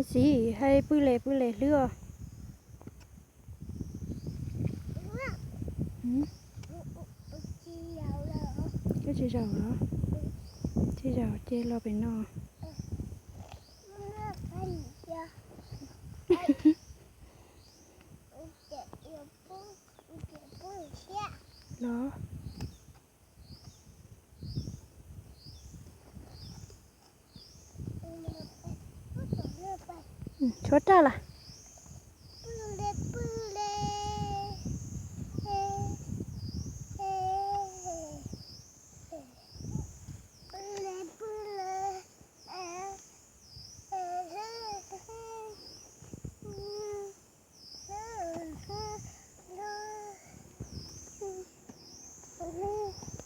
Xib hais pw le pw le hlwb os. Koj tsis zaum los? Tsis zaum ces los pem no. Los. Tshuav raj lawm.